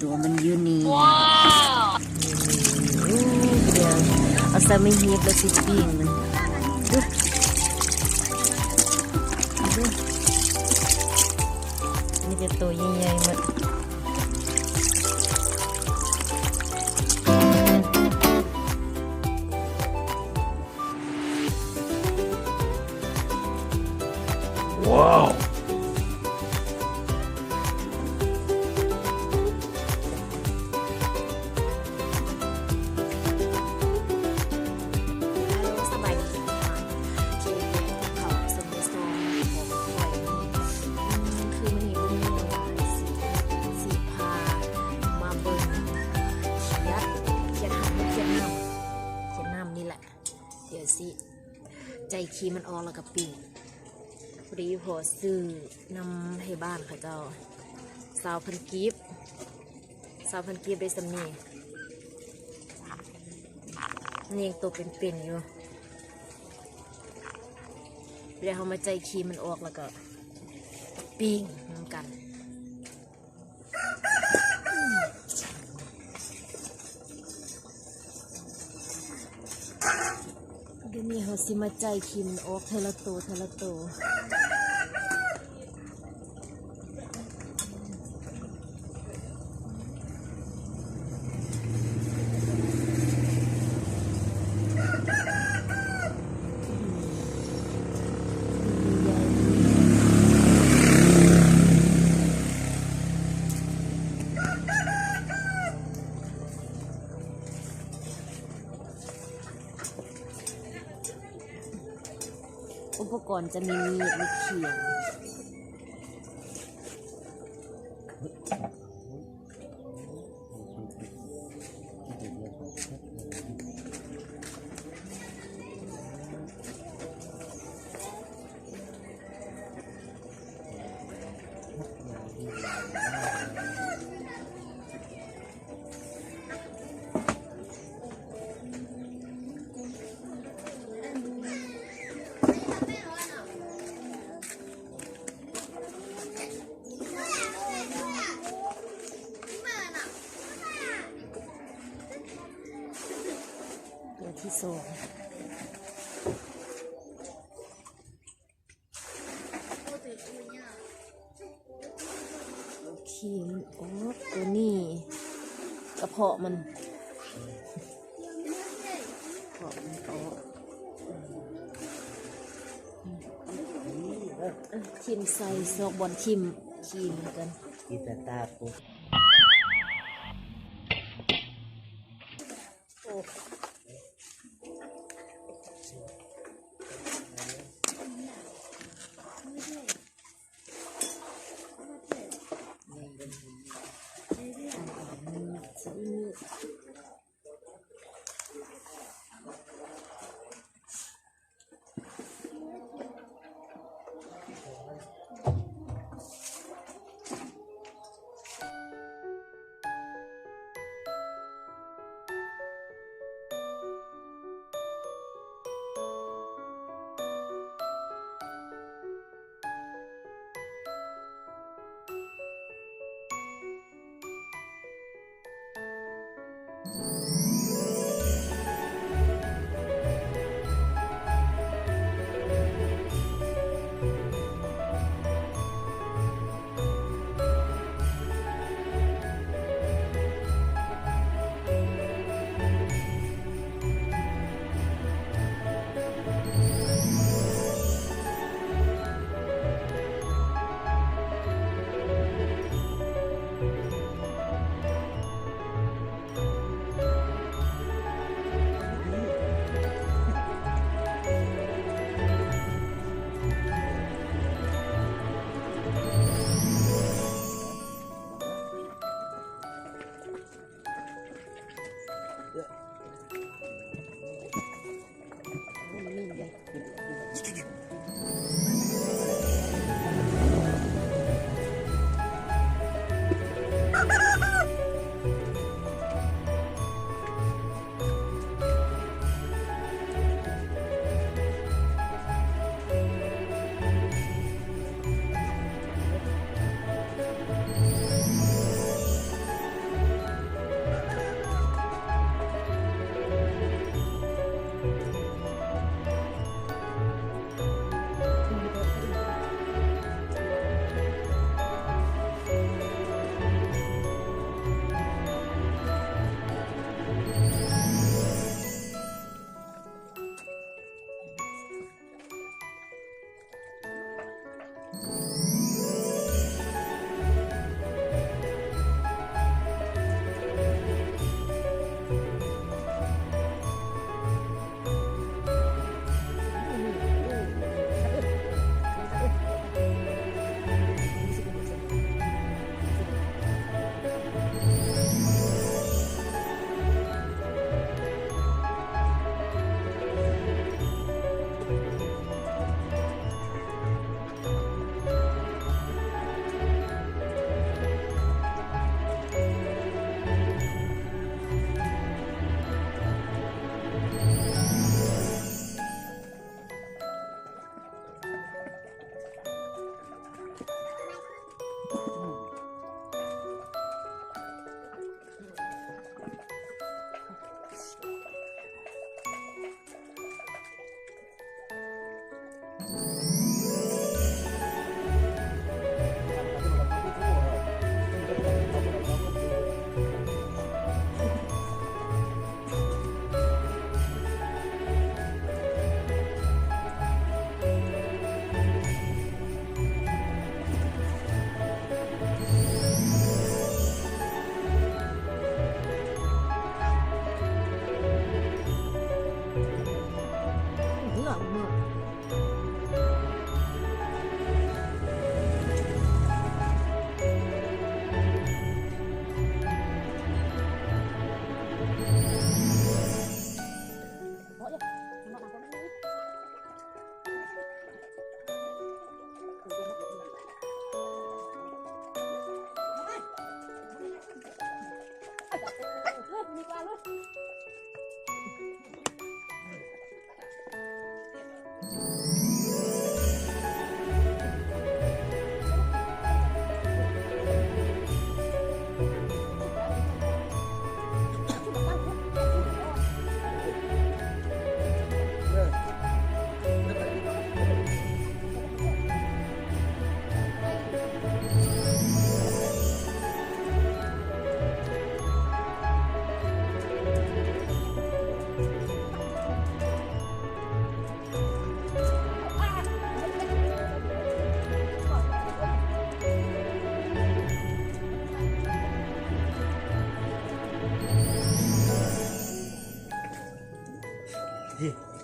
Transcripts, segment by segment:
ຕົວມັນຢູ່ນີ້. ໂອ້ ດຽວເອົາໃສ່ໄມ້ຮີບແລ້ວຊິປີ້ງມັນ. ມີແຕ່ໂຕໃຫຍ່ໆໝົດ. ວ້າວ ຮັລໂຫຼ ສະບາຍດີທຸກຄົນ ທີ່ເບິ່ງເຂົ້າສູ່ຊ່ອງຂອງຂ້ອຍນີ້. ຄືມື້ນີ້ບໍ່ມີຫຍັງຫຼາຍ ຊິ ຊິພາມາເບິ່ງຂຽດ ຂຽດຫາກ ຂຽດນ້ຳ ຂຽດນ້ຳນີ້ແຫຼະ. ດຽວຊິໃຈຄີມັນອອກແລ້ວກໍປີ້ງ. ພໍດີພໍ່ຊື້ນຳໄທບ້ານເຂົາເຈົ້າ ຊາວພັນກີບ ຊາວພັນກີບໄດ້ສ່ຳນີ້. ນີ້ຍັງໂຕເປັນໆຢູ່. ດຽວເຮົາມາໃຈຄີມັນອອກແລ້ວກໍປີ້ງນຳກັນ. ດຽວນີ້ເຮົາຊິມາໃຈຄີມັນອອກເທື່ອລະໂຕ ເທື່ອລະໂຕ. ອຸປະກອນຈະມີມີດ ມີຂຽງ. ຕົວທີສອງ. ໂອເຄ ມັນອອກ ຕົວນີ້ກະເພາະມັນ ເພາະມັນອອກ. ຖິ້ມໃສ່ຊອກບ່ອນຖິ້ມ ຂີ້ມັນກັນ ກິນແຕ່ຕາປຸ. ໂອ້. ໂ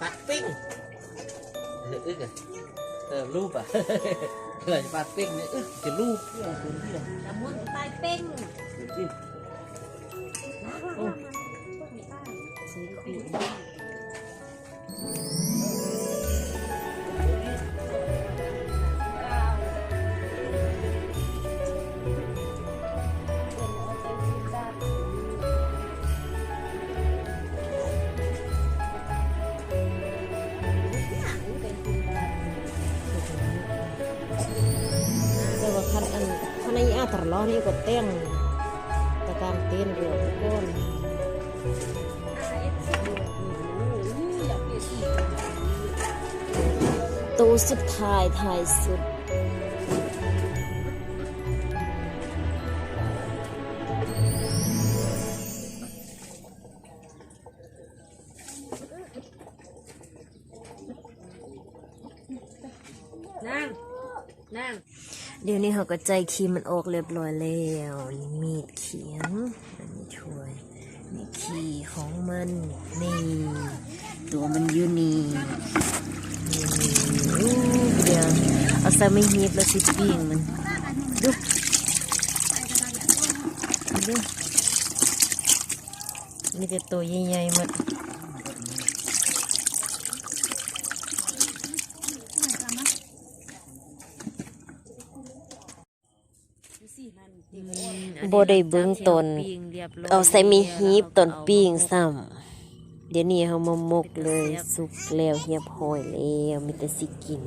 ປາກເປັ້ງ ເອີ ເອີ ເອີ ລູບອະ ເວລາປາກເປັ້ງນີ້ ເອີ ຈະລູບ ລະມຸນປາກເປັ້ງ. ໂອ້ ແຕ່ວ່າຄັນອັນ ຄັນໄອ້ອາດຕະຫຼອດນີ້ກໍແຕ່ງຕະກາງເຕັນຢູ່ທຸກຄົນ. ໂຕສຸດທ້າຍ ທ້າຍສຸດ. ນາງ ນາງ ດຽວນີ້ເຮົາກໍຈ່າຍຂີ້ມັນອອກລຽບລ້ອຍແລ້ວ. ມີດຂຽງ ອັນນີ້ຖ້ວຍ ນີ້ຂີ້ຂອງມັນ ນີ້ ຕົວມັນຢູ່ນີ້ ນີ້ ໂອ້ ດຽວເອົາໃສ່ໄມ້ຮີບແລ້ວຊິປີ້ງມັນ ດູ ດູ ມີແຕ່ໂຕໃຫຍ່ໆໝົດ. ບໍ່ໄດ້ເບິ່ງຕອນເອົາໃສ່ໄມ້ຮີບຕອນປີ້ງຊ້ຳ. ດຽວນີ້ເຮົາມາໝົກເລີຍ ສຸກແລ້ວຮຽບຮ້ອຍແລ້ວ ມີແຕ່ຊິກິນ.